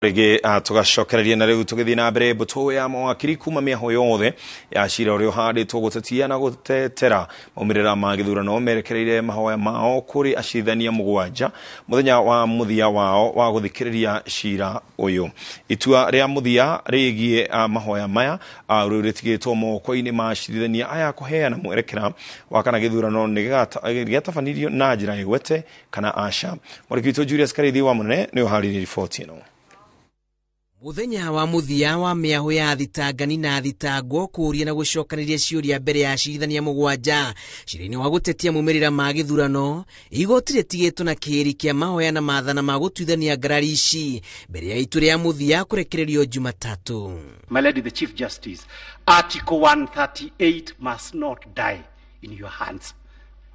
Rĩngĩ tũgacokereria na rĩu tũgĩthiĩ na mbere mbũtũ ya mawakiri kuma mĩaho yothe ya cira ũrĩa ũhandĩtwo gũtetia na gũtetera maumĩrĩra ma gĩthurano merekereire mahoya mao kũrĩ acirithania mũgwanja mũthenya wa mũthia wao wa gũthikĩrĩria cira ũyũ. Itua rĩa mũthia rĩgiĩ mahoya maya rĩu rĩtigĩtwo moko-inĩ ma acirithania aya kũheana mwerekera wa kana gĩthurano nĩ gĩatabanirio na njĩra ĩgwete kana aca. Mwandĩki witũ Julius Karithi wa Mũnene nĩ ũharĩirie riboti ĩno. Mũthenya wa mũthia wa mĩahũ ya thitangani na thitangwo kũũria na gũcokanĩria ciũria mbere ya acirithania mũgwanja cira-inĩ wa gũtetia maumĩrĩra ma gĩthurano igoti rĩtigĩtwo na kĩhĩri kĩa mahoya na maathana ma gũtuithania ngarari ici mbere ya itua rĩa mũthia kũrekererio Jumatatũ. My Lady the Chief Justice, Article 138 must not die in your hands.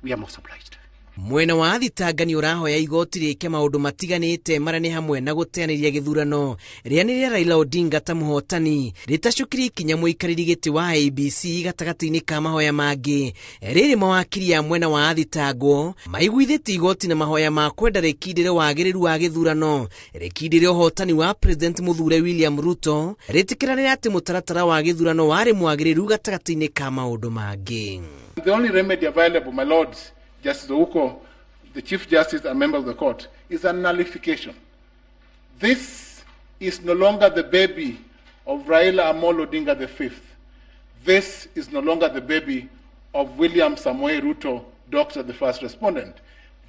We are most obliged. Mwena wa thitangani ũrahoya igoti rĩke maũndũ matiganĩte marĩa nĩ hamwe na gũteanĩria gĩthurano rĩanĩrĩra Raila Odinga ta mũhotani rĩtacũkĩrie ikinya mũikarĩri gĩtĩ wa IEBC gatagatĩ-inĩ ka mahoya mangĩ. Rĩrĩ mawakiri a mwena wa thitangwo maiguithĩtie igoti na mahoya ma kwenda rĩkindĩre wagĩrĩru wa gĩthurano rĩkindĩre ũhotani wa President mũthure William Ruto rĩtĩkĩranĩre atĩ mũtaratara wa gĩthurano warĩ mwagĩrĩru gatagatĩ-inĩ ka maũndũ mangĩ. The only remedy available, my lords, Justice Ouko, the Chief Justice and members of the court, is a nullification. This is no longer the baby of Raila Amolo Odinga V. This is no longer the baby of William Samoei Ruto, Doctor, the first respondent.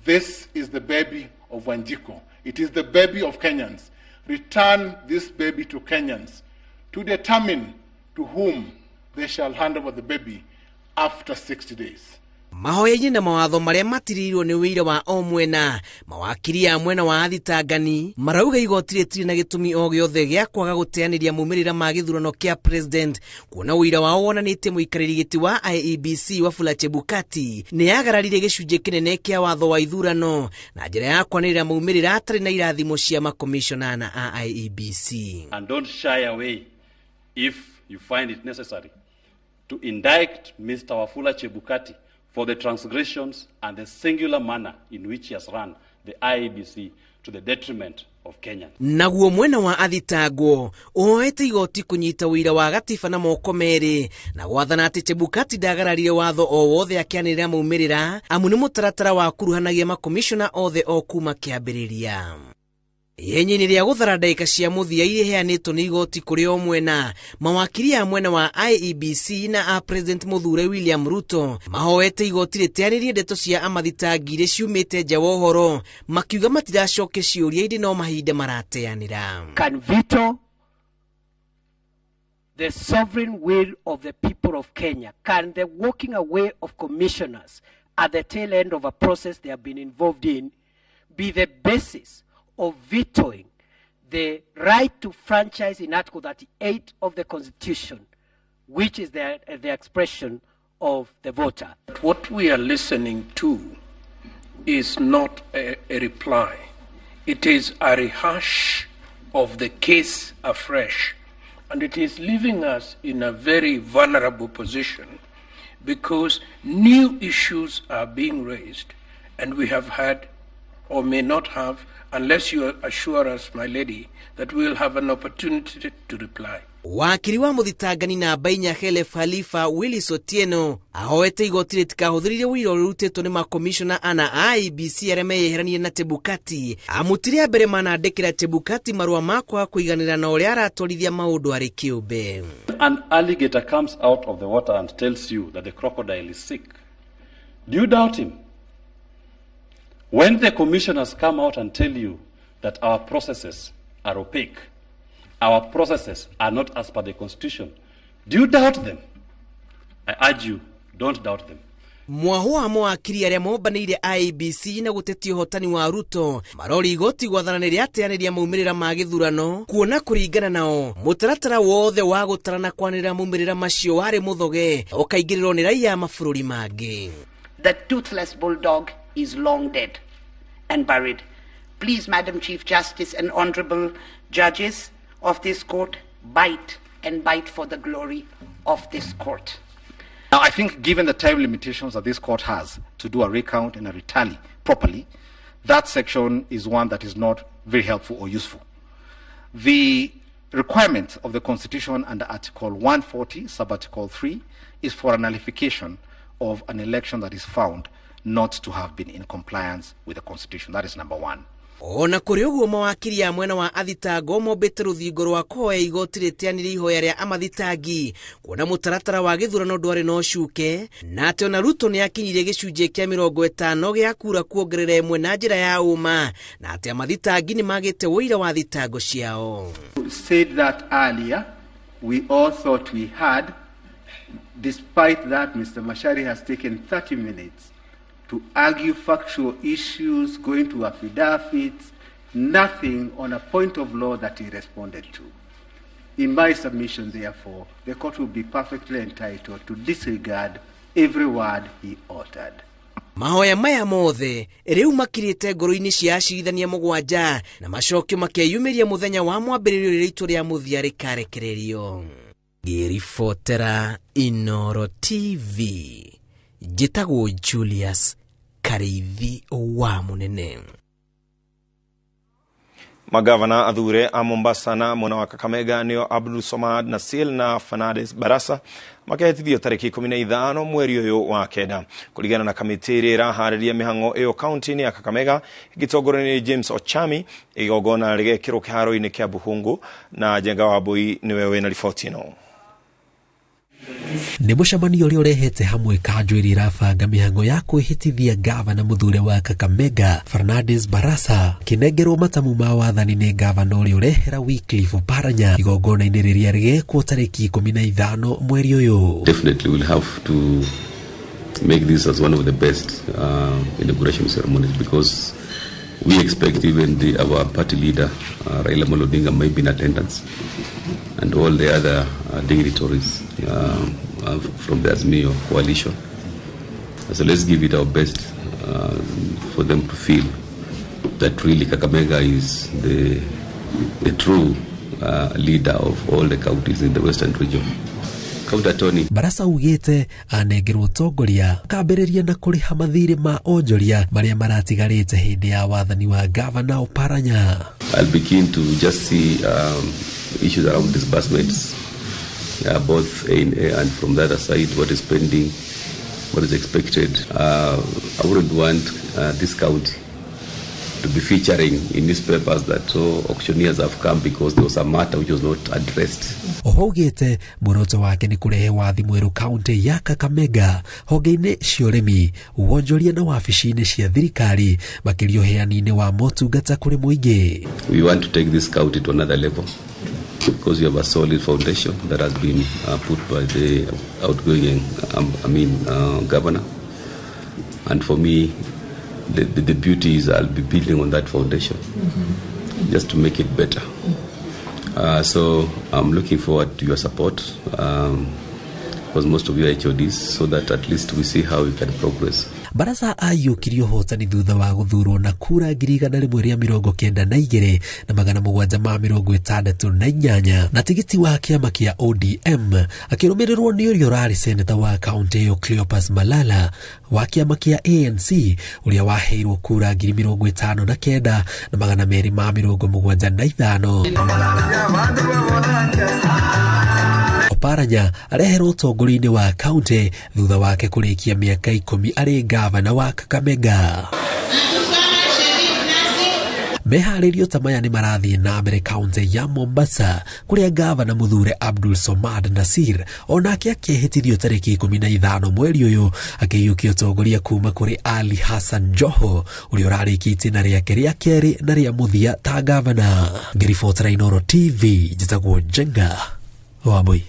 This is the baby of Wanjiku. It is the baby of Kenyans. Return this baby to Kenyans to determine to whom they shall hand over the baby after 60 days. Mahoya-inĩ na mawatho marĩa matirĩirwo nĩ wĩira wa o mwena mawakiri a mwena wa thitangani marauga igoti rĩtirĩ na gĩtũmi o gĩothe gĩa kwaga gũteanĩria maumĩrĩra ma gĩthurano kĩa president kuona ũira wao wonanĩtie mũikarĩri gĩtĩ wa IEBC Wafula Chebukati nĩ agararire gĩcunjĩ kĩnene kĩa watho wa ithurano na njĩra ya kwanĩrĩra maumĩrĩra atarĩ na irathimo cia makomishona na a IEBC. And don't shy away if you find it necessary to indict Mr. Wafula Chebukati for the transgressions and the singular manner in which he has run the IEBC to the detriment of Kenyans. Naguo mwena wa athitangwo ũhoete igoti kũnyita ũira wa gatiba na moko merĩ na gwathana atĩ Chebukati ndagararire watho o wothe akĩanĩrĩra maumĩrĩra amu nĩ mũtaratara wa kuruhanagia makomishona othe o kuma kĩambĩrĩria. Ihenya-inĩ rĩa gũthara ndagĩka cia mũthia iria iheanĩtwo nĩ igoti kũrĩ o mwena mawakiri a mwena wa IEBC na a President mũthure William Ruto mahoete igoti rĩteanĩrie ndeto cia amathitangi iria ciumĩte nja wa ũhoro makiuga matiracokia ciũria ĩndĩ no mahinda marateanĩra. Can veto the sovereign will of the people of Kenya? Can the walking away of commissioners at the tail end of a process they have been involved in be the basis of vetoing the right to franchise in Article 38 of the Constitution, which is the expression of the voter? What we are listening to is not a reply. It is a rehash of the case afresh. And it is leaving us in a very vulnerable position because new issues are being raised and we have had or may not have, unless you assure us, my lady, that we will have an opportunity to reply. Wakiri wa mũthitangani namba inya Khelef Khalifa Willis Otieno ahoete igoti rĩtikahũthĩrire ũira ũrĩa ũrutĩtwo nĩ makomishona ana a IEBC arĩa meyeheranirie na Chebukati amũtiria mbere manandĩkĩra Chebukati marũa ma kwaga kũiganĩra na ũrĩa aratwarithia maũndũ arĩ kĩũmbe. An alligator comes out of the water and tells you that the crocodile is sick. Do you doubt him? When the commissioners come out and tell you that our processes are opaque, our processes are not as per the Constitution, do you doubt them? I urge you, don't doubt them. Mwaho wa mawakiri arĩa mombanĩire IEBC na gũtetia ũhotani wa Ruto marori igoti gwathana nĩ rĩateanĩria maumĩrĩra ma gĩthurano kuona kũringana nao mũtaratara wothe wa gũtara na kwanĩrĩra maumĩrĩra macio warĩ mũthoge ũkaingĩrĩrwo nĩ raia a mabũrũri mangĩ. The toothless bulldog is long dead and buried. Please, Madam Chief Justice and honorable judges of this court, bite and bite for the glory of this court. Now, I think given the time limitations that this court has to do a recount and a retally properly, that section is one that is not very helpful or useful. The requirement of the Constitution under Article 140, Subarticle 3, is for a nullification of an election that is found not to have been in compliance with the Constitution. That is number one. Ona kũrĩ ũguo mawakiri a mwena wa athitango mombĩte rũthingo rwa kũhoya igoti rĩteanĩrie ihoya rĩa amathitangi kuona mũtaratara wa gĩthurano ndwarĩ na ũcuke na atĩ ona Ruto nĩ akinyirie gĩcunjĩ kĩa 50 gĩa kura kuongerera ĩmwe na njĩra ya ũma na atĩ amathitangi nĩ magĩte ũira wa thitango ciao. Said that earlier, we all thought we had. Despite that, Mr. Macharia has taken 30 minutes to argue factual issues, going to affidavits, nothing on a point of law that he responded to. In my submission, therefore, the court will be perfectly entitled to disregard every word he uttered. Mahoya maya mothe rĩu makirĩte ngoro-inĩ cia acirithania 7 na macokio makeyumĩria mũthenya wa mwambĩrĩrio rĩrĩa itua rĩa mũthia rĩkarekererio. Ngĩribotera Inooro TV, njĩtagwo Julius Kariithi wa Munene. Magavana athure a Mombasa na mwena wa Kakamega nĩo Abdul Somad Nasil na Fernandes Barasa makehĩtithio tarĩki 15 mweri ũyũ wa kenda kũringana na kamĩtĩ ĩrĩa ĩraharĩria mĩhang'o ĩyo kaunti-inĩ ya Kakamega ĩgĩtongorio nĩ James Ochami. Igongona rĩgekĩrwo kĩharo-inĩ kĩa Buhungu na Njenga Wambui nĩwe wĩna riboti ĩno. Nĩ mũcemanio ũrĩa ũrehete hamwe kanjũ ĩrĩa ĩrabanga mĩhang'o ya kwĩhĩtithia gavana mũthure wa Kakamega Fernandes Barasa kĩnengerwo matamu ma wathani nĩ gavana ũrĩa ũrehera Wycliffe Oparanya igongona-inĩ rĩrĩa rĩgekwo tarĩki 15 mweri ũyũ. Definitely we'll have to make this as one of the best inauguration ceremonies because we expect even our party leader Raila Amolo Odinga may be in attendance and all the other dignitaries from the Azimio coalition. So let's give it our best for them to feel that really Kakamega is the true leader of all the counties in the Western region. County Attorney Barasa augĩte anengerwo ũtongoria akambĩrĩria na kũrĩha mathirĩ ma onjoria marĩa maratigarĩte hĩndĩ ya wathani wa Gavana Oparanya. I'll begin to just see issues around disbursements, both in and from the other side, what is pending, what is expected. I wouldn't want this county to be featuring in newspapers that auctioneers have come because there was a matter which was not addressed. Oho augĩte muoroto wake nĩ kũrehe wathi mwerũ kaunti ya Kakamega honge-inĩ cia ũrĩmi, wonjoria na wabici-inĩ cia thirikari, makĩria ũheani-inĩ wa motungata kũrĩ mũingĩ. We want to take this county to another level because we have a solid foundation that has been put by the outgoing governor. And for me, the beauty is I'll be building on that foundation just to make it better. So I'm looking forward to your support, because most of you are HODs, so that at least we see how we can progress. Barasa aiyũkirie ũhotani thutha wa gũthurwo na kura 192 na 768 na tigiti wa kĩama kĩa ODM, akĩrũmĩrĩrwo nĩ ũrĩa ũrarĩ seneta wa kaunti ĩyo Cleopas Malala wa kĩama kĩa ANC ũrĩa waheirwo kura 59 na 275. Oparanya areherwo ũtongoria-inĩ wa kaunti thutha wake kũrĩkia mĩaka 10 arĩ gavana wa Kakamega. Meharĩrio ta maya nĩ marathiĩ na mbere kaunti ya Mombasa kũrĩa gavana mũthure Abdul Somad Nasir onake akĩhĩtithio tarĩki 15 mweri ũyũ akĩiyũkia ũtongoria kuma kũrĩ Ali Hassan Joho ũrĩa ũrarĩkia itĩna rĩake rĩa kerĩ na rĩa mũthia ta gavana. Ngĩribotera Inooro TV, njĩtagwo Njenga Wambui.